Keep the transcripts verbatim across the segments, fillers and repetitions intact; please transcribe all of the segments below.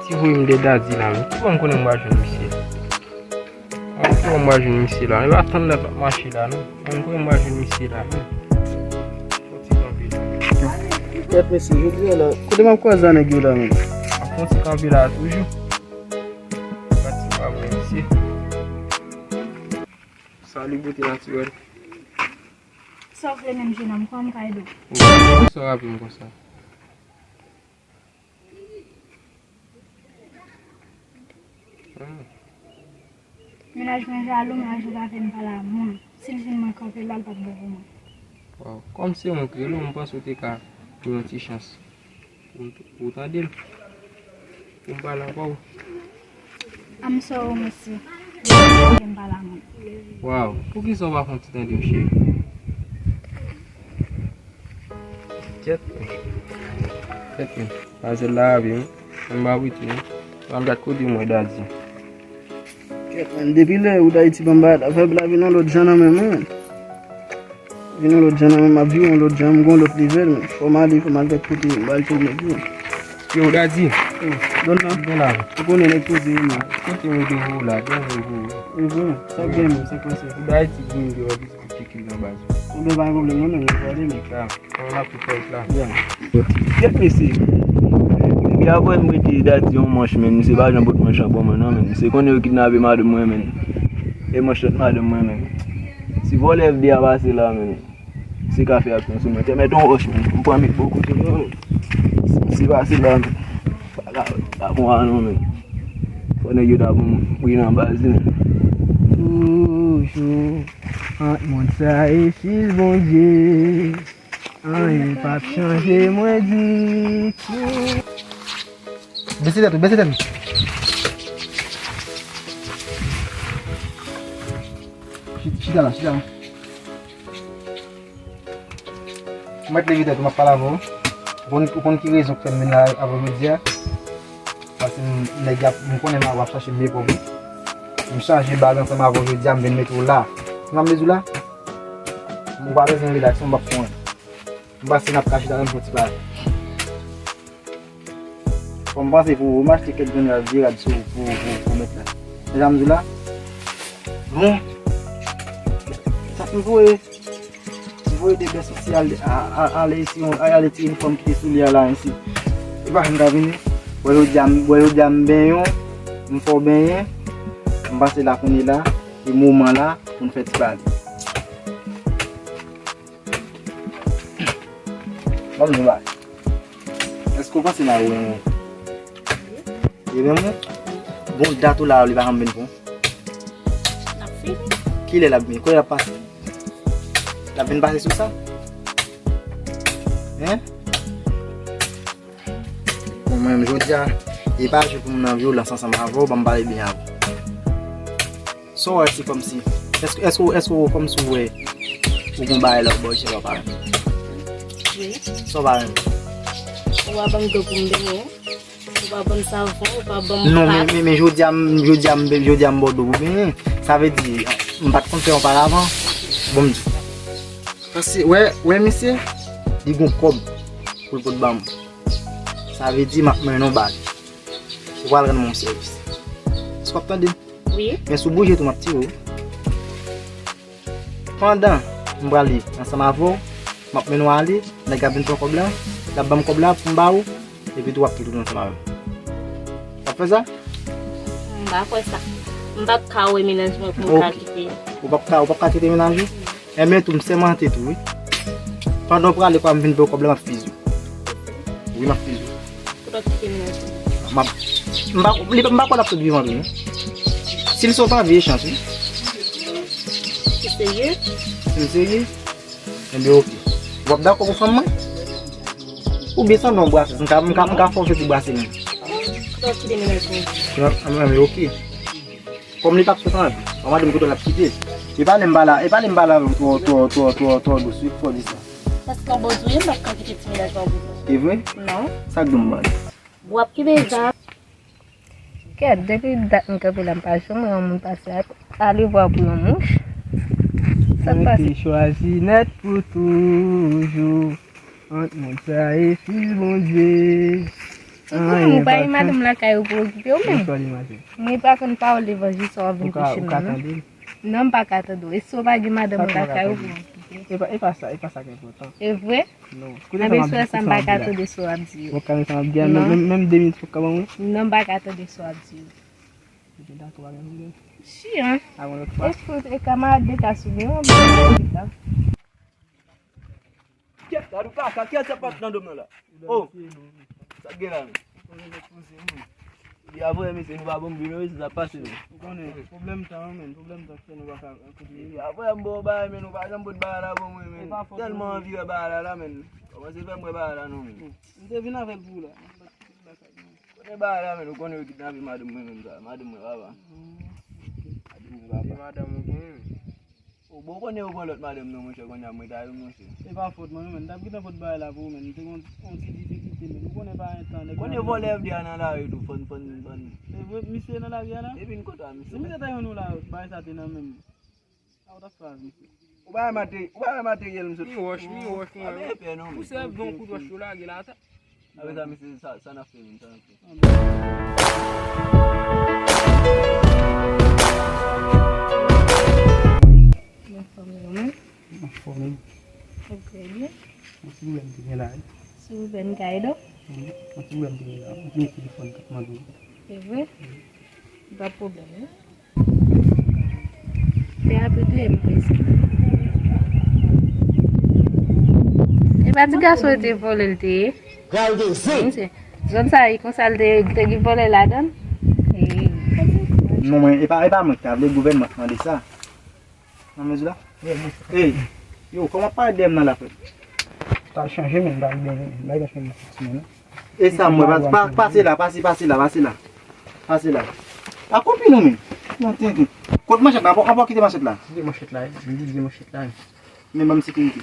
Ki voye m dèyè Daddy la, men. Ki bò m konnen m pral jwenn misye? Mwen, ki bò m pral jwenn misye la? Li pa tann lè l ap mache la, non. Mwen, kote m pral jwenn misye la, non. Fò ti kanpe la. Kèt, mesye, jodi a la, kote m ap kwaze a nèg yo la, men? M ap fè yon ti kanpe la toujou. Pati pa vre, mesye. Salut, beauté naturelle. Sa w vle menm, jenòm? Kòman m ka ede w? Poukisa w raple m konsa? Ah. Mennaj mwen jalou, mennaj mwen pa vle m pale a moun. Si l jwenn mwen kanpe la, l p ap bon pou mwen. Waw, kòm se mwen ki rele w, m panse w te ka gen yon ti chans pou, pou w tande l. Pou m pale avè w. I'm sorry, mesye. Gen m pale a moun. Waw, poukisa w pa fè yon ti tande m, cheri? Kèt men. Kèt men. Manzèl la ravi wi. Mwen pa abitye non. Mwen gad kote mwen Daddy. Kèt men, depi lè ou t Ayiti ban m bagay la, fè bla vin yon lòt jan nan men mwen. Vin yon lòt jan nan men m, ap viv yon lòt jan, m gon lòt level men. Fò m ale, fò m al gad kote m al tounen tou. Yo, Daddy. Yo, donn nan. Donn la. Ou konnen nèg poze yo men. Kote mwen te voye w la, donn mwen voye w. Mwen voye w. Sa gen men, sa k pase? Ou t Ayiti vin deyò. Kikil nan baz. Ebyen, pa gen pwoblèm, non, men, nou prale, men. Sa, kòman n ap fè l la? Kèt mesye. Depi apre m rete Daddy yon manch, men, misye pa janm pot manch lan ban mwen, non, men. Misye konnen yo kidnape madanm mwen, men. E manch lòt madanm mwen, men. Si vòlè F B I a pase la, men. Misye ka fè aksyon sou mwen. Te mèt yon wòch, men. M pran met bò kote, men. Misye pase la, men. Pa ka, pa bon a non, men. Fò nèg yo ta bon, wi, nan baz, men. Toujou ant mond sa e fis Bondye. Anyen p ap chanje, mwen di. Bese tèt ou, bese tèt ou. Chi-, chita la, chita la. M mèt leve tèt ou, m ap pale avè w. Ou konn, ou konn ki rezon k fè m vin la avè w jodi a? Paske m, nèg y ap, m konnen m ap chache m epòv wi. M chanje baz ansanm avè w jodi a, m vin mete w la. Ou konn sa m vle di w la? Ou pa bezwen rilaks non, m p ap fè anyen. M panse n ap ka chita la, m fè yon ti pale. Fò m panse pou m achte kèk grenn rad, vye rad sou pou, pou, pou met la. Se sa m di w la? Bon. Sa m voye. M voye de bèl soti ale, a, a, ale isi, ale tire yon fanm ki te sou li a la isi. E pa janm ka vini. Wè jodi a, m, wè jodi a m benyen w, m fè w benyen. M pase la kounye la, e moman la pou n fè ti pale. Ban m di w bagay. Èske w panse m a renmen w? Li renmen w? Bon, dat ou la, li pa janm vin pran w. L ap vini. Kilè l ap vini? Kote l ap pase? L ap vin pase sou sa? Hein? Bon, mwen menm, jodi a, e pa jou pou m nan vyolans ansanm avè w, ban m pale byen avè w. Sa w wè, se kòmsi, èske, èske, èske w kòmsi w wè ou gon bagay la w bò, se pa w pa renmen? Wi. Sa w pa renmen? Ou pa ban m dlo pou m benyen. Ou pa ban m savon, ou pa ban m pat. Non, men, men, men jodi a, m, jodi a, m, jodi a, m ba w dlo pou benyen. Sa vle di, m pa t konn fè oparavan. Bon, m di. Paske, wè, wè, misye, li gon kòb pou l pot ban mwen. Sa vle di, m ap mennen w ba li. Ou pral rann mwen yon sèvis. Èske w ap tande m? Wi. Men si w bouje tou, m ap tire w. Pandan m prale ansanm avè w, m ap mennen w ale, nèg la vin pran kòb la, l ap ban m kòb la pou m ba ou, epi tou w ap kite w ansanm avè m. W ap fè sa? M pa kwè sa. M p ap ka wè mennaj mwen pou m ka kite. Ou p ap ka, ou p ap ka kite mennaj ou? Enben tou, m sèmante tou, wi. Pandan w prale, kwa m vin pran kòb la, m ap fizi w. Wi, m ap fizi w. Pou w kite mennaj ou. M ap, m pa, li, m pa kwè l ap sot vivan tou, non. Si l sot, pa veye chans, wi. Ou serye? Si m serye? Enben, oke. W ap dakò pou fanm mwen? Oubyen sanble yon brasè, m ka, m ka, m ka fè w soti brase menm. Pou w kite mennaj mwen. Enben, oke. Kòm li p ap sot anvi, mwen mande m kote l ap kite. E pale m pa la, e pale m pa la twò, twò, twò, twò, twò dous, wi, fò di sa. Paske w bezwen, m p ap ka kite ti mennaj la w bezwen. E vre? Non. Sa k di w m pale? W ap kenbe zam. Kèt, depi dat m kanpe la, m pa janm wè yon moun pase a, alevwa pou yon mouch. Sa k pase? Mwen te chwazi nèt pou toujou ant mond sa e fis Bondye. Ou pa gen madanm lakay ou pou okipe w menm? Mwen pa konn pawòl levanjil sa w ap vin preche m nan, non. Non, m pa ka tande w. E si w pa gen madanm ou lakay ou pou okipe? E pa, e pa sa, e pa sa ki enpòtan. E vre? Non. Anben, sou sa, m pa ka tande sa w ap di yo. Ou ka tande sa m ap di a, menm, menm de minit ou ka ban mwen? Non, m pa ka tande sa w ap di yo. Dakò, pa gen pwoblèm. Chi, an. A yon lòt fwa. E fout, e kamarad de klas ou gen, yon bon de klas. Kèt, gad ou kaka, kèt sa pat nan dòm nan la. Oh, sa gen la, men. Di avè mesye, nou pa bon bino, sa pase, men. Ou konnen, pwoblèm tan, men, pwoblèm tan fè nou pa ka kontinye. Di avè m bon bagay, men, nou pa janm pot bagay la bon, mwen, men. Tèlman anvi wè bagay la, la, men. Kòmanse fè m wè bagay la, non, men. M te vin avè l pou ou la. Konnen bagay la, men, ou konnen yo kidnape madanm mwen menm sa. Madanm mwen, papa. Madanm mwen, papa. Se madanm ou genyen, men. Ou bon konnen yo pran lòt madanm nan, monchè, kounye a mwen ta yo, monchè. Se pa fòt mwen, men. M t ap gentan pot bagay la pou ou, men. M te gon, yon ti difikilte, men. Ou konnen pa gen tan, nèg la. Konnen vòlè F D A nan lari tou, fòn, fòn, fòn. E vre, misye nan lari a la? Epi n konta, misye. Si misye ta jwenn ou la, bagay sa te nan men m. Sa w t ap fè ak misye? Ou pa wè materi-, ou pa wè materyèl m sot. Mi wòch, mi wòch, mwen. Pa gen pè non, men. Ou sèv gon kout wòch yo lage la atè. Apre sa, mesye, sa, sa n ap fè menm, sa n ap fè. Anfòm ou menm? Anfòm. Ou trè byen? Yon ti pwoblèm te gen la, wi. Ti pwoblèm kay do? Wi, yon ti pwoblèm te gen la. Yon ti telefòn k ap mande w. Se vre? Wi. Pa pwoblèm, wi. Fè apre tou, e m prese. E pa ti gason yo te vòlè l te ye? Pral gen zen. Zòn sa, e konsa l te, te gen vòlè ladan l? E. Non, mwen, e pa, e pa mwen ki ta vle, gouvènman ki mande sa. Nan mezi la? Ey, yo, kòman w ap parèt dèyè m nan la, frè? Pral chanje, men, m pral byen, m pral chanje, men. E sa m wè, pa, pa, pase la, pase, pase la, pase la. Pase la. Pa konpli non, men. Non, tenten. Kot manchèt la? Anpò, anpò kite manchèt la. Kite manchèt la, wi. M di kite manchèt la, wi. Men ban m sekirite.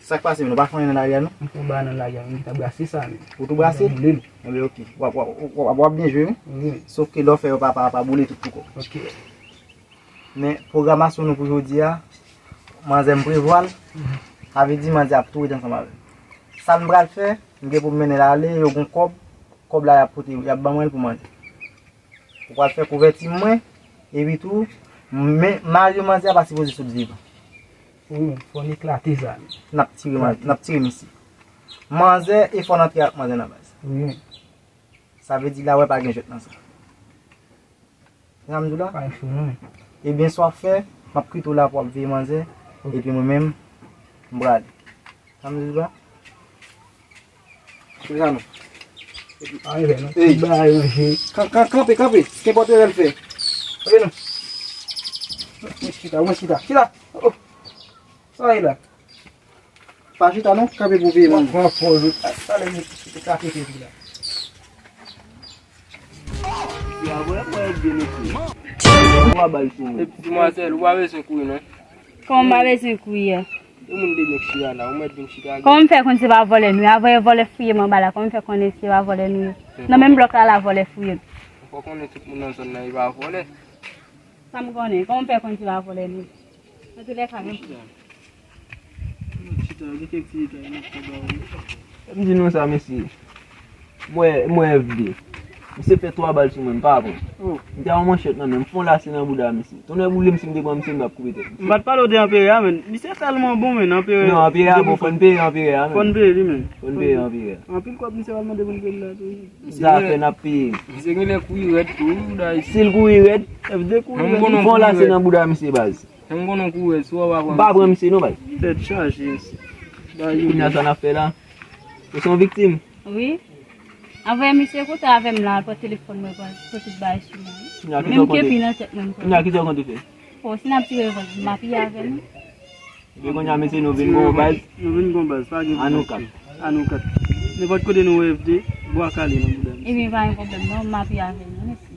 Sa k pase, men, ou pa fè anyen nan lari a, non? M fè yon bagay nan lari a, men, m ta brase sa, men. Ou tou brase? M boule l. Enben, oke. W ap, w ap, w ap, w ap byen jwe, wi. Wi. Sof ke lè w fè yo pa, pa, pa boule tout pou kò w. Oke. Men pwogramasyon nou pou jodi a, manzè m prevwa l, sa vle di manzè ap tou ret ansanm avè m. Sa n pral fè, m gen pou m mennen l ale, yo gon kòb, kòb la y ap pote, y ap ban mwen l pou manje. Ou pral fè kouvèti mwen, epi tou, men mari manzè a pa sipoze sot vivan. Wi, fò n eklate sa. N ap tire manzè, n ap tire misye. Manzè, e fò n antre ak manzè nan baz. Wi. Sa vle di la wè pa gen jwèt nan sa. Sa m di w la? Pa cho non. Ebyen, sa w ap fè, m ap kite w la pou w ap veye manzè, epi mwen menm, m prale. Sa m di w la? Chita non. Epi, pa rele non. Ey. Ba ranje. Kan-, kan-, kanpe, kanpe. Kenpòt erè l fè. Kanpe non. Mwen chita, mwen chita. Chita. Oh. Sa ye la? Pa chita non, kanpe pou veye manje. Pran pòz ou. Talè nou te ka fete epi la. Yo, avè mwen byen ekri. Twa bal sou mwen. Epi, demwazèl, ou pa bezwen kouri non. Kòman m pa bezwen kouri a? Yon moun de nèg chita la, ou mèt vin chita. Kòman m fè konn se pa vòlè nou ye? Avè vòlè fouye m anba la, kòman m fè konnen se pa vòlè nou ye? Nan menm blòk la, la vòlè fouye m. Ou fò konnen tout moun nan zòn nan, e pa vòlè. Sa m konnen, kòman m fè konn se pa vòlè nou ye? Nan toulèka, menm. Chita, gen kèk ti detay m ap fè ba ou. M di nou sa, mesye. M wè, m wè F D. Misye fè twa bal sou mwen, m pa pran. Oh. M te a yon manchèt nan men m, m fè yon lase nan bouda misye. Tonnè boule m, si m te pran misye, m t ap koupe tèt misye. M pa t pale w de anperè a, men. Misye tèlman bon, men, anperè. Non, anperè a bon, fò n peye anperè a, men. Fò n peye li, men. Fò n peye anperè a. Anpil kòb misye pral mande pou n peye l la, tou. Zafè n ap peye. Misye genlè kouri rèd tou, wi, bouda isi. Si l kouri rèd, F D kouri rèd. M fè yon lase nan bouda misye, baz. Menm konnen w kouri, si w pa pran misye. M pa pran misye non, baz. Tèt chaje, mesye. Kounye a sa n ap fè la? Ou se yon viktim? Wi. Anvoye misye kote avè m la, al pran telefòn mwen, pran tout bagay sou mwen. Menm kepi nan tèt mwen. Kounye a kisa w konte fè? O, si n ap tire revòl, m ap ye avè nou. Epi kounye a, mesye, nou vin gon baz. Nou vin gon baz, pa gen pwoblèm. An nou kat. An nou kat. Nenpòt kote nou wè F D, bwa kale nan bouda misye. Ebyen, pa gen pwoblèm non, m ap ye avè nou, mesye.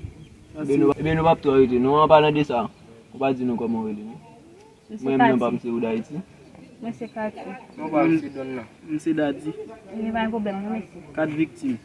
Ebyen, nou, ebyen, nou p ap twò rete non, an palan de sa. Ou pa di nou kòman w rele non. Mwen menm non pa m se Wood Haiti. Mwen se Katy. Non pa m se Don nan. M se Daddy. Li pa gen pwoblèm non, mesye. Kat viktim.